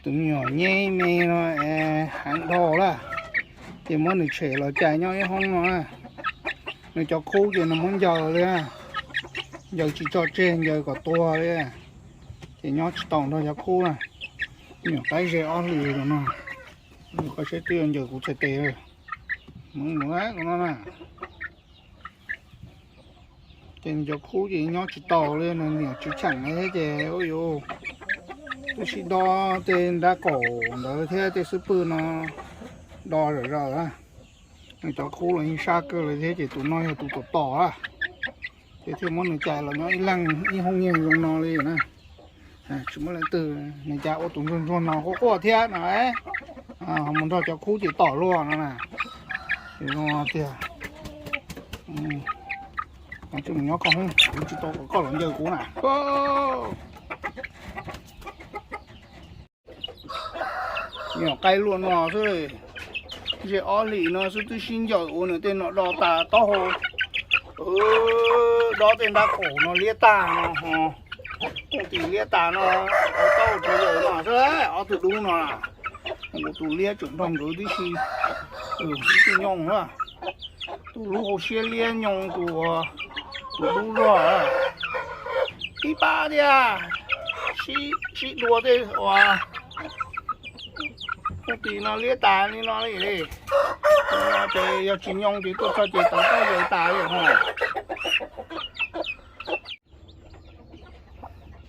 Tus me nyuam nyeb me no es heev dhau lawm, ces muab nws tshem los cais nyob ib hoob no na. Nws cov khub ces nws muab ncaws li, ncaws tsis tso tseg, ncaws kom tuag li, ces nyob tsis tau nrog cov khub na. Me nyuam qaib ze ob hlis no, qhov seb twb yuav ncaws kuv txhais tes. Mus mus no na. Ces nws cov khub ces nyob tsis tau li, nws niam tsis cheem li thiab ces ua yuv twb sib dob tej nrab qaum ntawd thiab tej xub pwg no do zom zaws. Nws cov khub los yeej sab kawg li thiab ces tus no yog tus tom tom a, ces thiaj muab nws cais los nyob ib leeg ib hoob yeeg zoo no li na. Tsis muaj leej twg, nws cas ua tus ntsuag ntsuag no quaj quaj thiab no, ho mus nrog cov khub ces tom luaj no na. Zoo tiag, tsis mus nyob koj hoob, kuv tsis tau kom koj los ncaws kuv na. Me nyuam qaib luaj no xwb, ze ob hlis no xwb twb sib ncaws ua nws tej no do tas taub hau, dob tej nrab qaum no liab tag no ho, kooj tis liab tas no, taub hau rau yawm no xwb, ob tug dub no, tus liab tseem nrog nkawd tib si, tib si nyoos na. Tus lub hauv siab liab nyoos tus, tus dub zog. Tib pab tiag, sib dua tej uas kooj tis no liab tas li no li. Ces yog tsis nyoos ces tuaj txog ces tawv toj yaws tas li ho.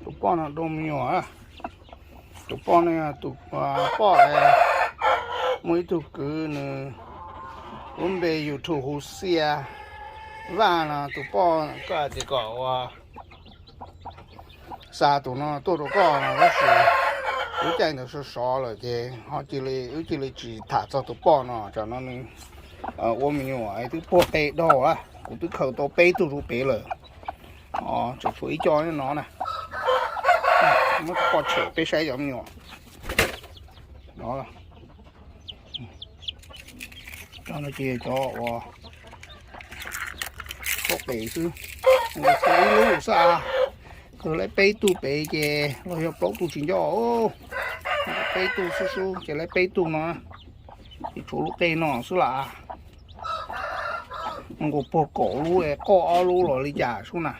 Tus poj no dua me nyuam, tus poj no yog tus poj, muaj ib tug kwv nws lub npe YouTube hu Xia Vaj no, tus poj koj hais tias kom ua xa tus no tuaj rau koj no tab sis lub caij ntawd sov sov lawm ces ho cia li, wb cia li tsis tham txog tus poj no. Tsam no nws ua me nyuam twb puag qe dhau, kuv twb khaws tau peb tug rau pem lawm, tseem tshuav ib co no na. Muab tus poj tshem peb saib cov me nyuam no. Cov no ces cov uas txhob qes xwb, ib lub xwb a. Khaws laib peb tug pem ces los yog plaub tug tsis ncoj, peb tug xwb xwb ces laib peb tug no, ces tshuav lub qe no xwb las. Nkaus puag kaum lub, qoj ob lub los li cas sub na.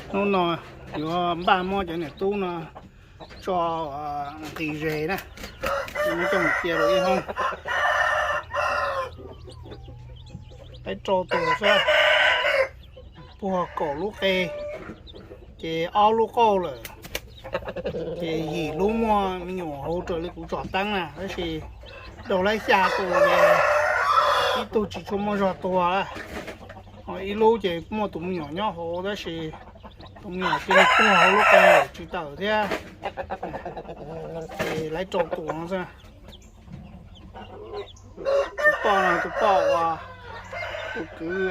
Hnub no yuav npaj muab cov niam tub no tso nqis zes na, muab coj mus cia rau ib hoob. Laib rau tus xwb, puag kaum lub qe, ces ob lub qauj lawm, ces yim lub muaj me nyuam hauv raws li kuv tsom teeb na, tab sis daug laib xya tus ces ib tug tsis tshua muaj zog tuag. Ho ib lub ces muaj tus me nyuam nyob hauv tab sis tus me nyuam cia li tuag hauv lub qe tsis tawm thiab, ces laib rau tus no xwb. Tus poj no tus poj uas tus kwv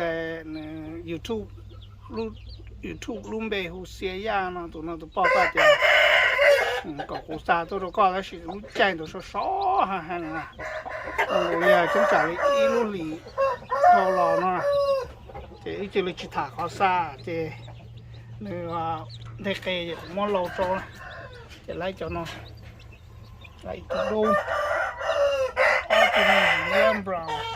YouTube, YouTube lub npe hu Xia Yaj no, tus no tus poj hais tias kom kuv xa tuaj rau koj tab sis lub caij ntawd sov sov heev heev na. Li coob tsam li ib lub hlis dhau los no, ces wb cia li tsis tham qhov xa, ces nws ntej qe ces kuv muab lau rau, ces laib cov no, laib ib tug dub, ob tug liab nploos,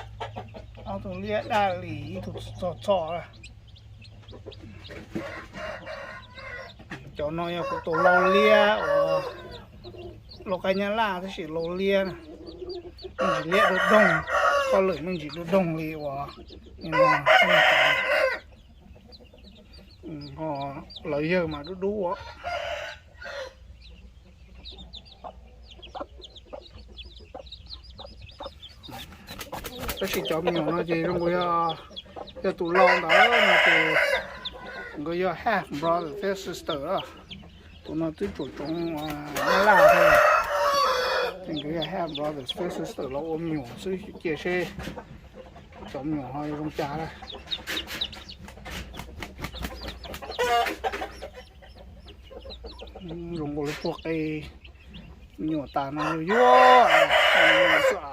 ob tug liab daj lis, ib tug txog txhoj. Cov no yog kuv tus lau liab uas lau qaib nyab laj tab sis lau liab na, me ntsis liab dub doog, koj lwm me ntsis dub doog li uas lawv yawg mas dub dub. Tab sis cov me nyuam no ces zoo nkaus yog, yog tus lau ntawd no ces nkawd yog half brother thiab sister. Tus no twb tsuas tsoov nyab laj thiab, ces nkawd yog half brother thiab sister los ua me nyuam xwb, cia seb cov me nyuam ho zoo cas lawm. Zoo nkaus li puag qe, me nyuam tas no yuag yuag xwb.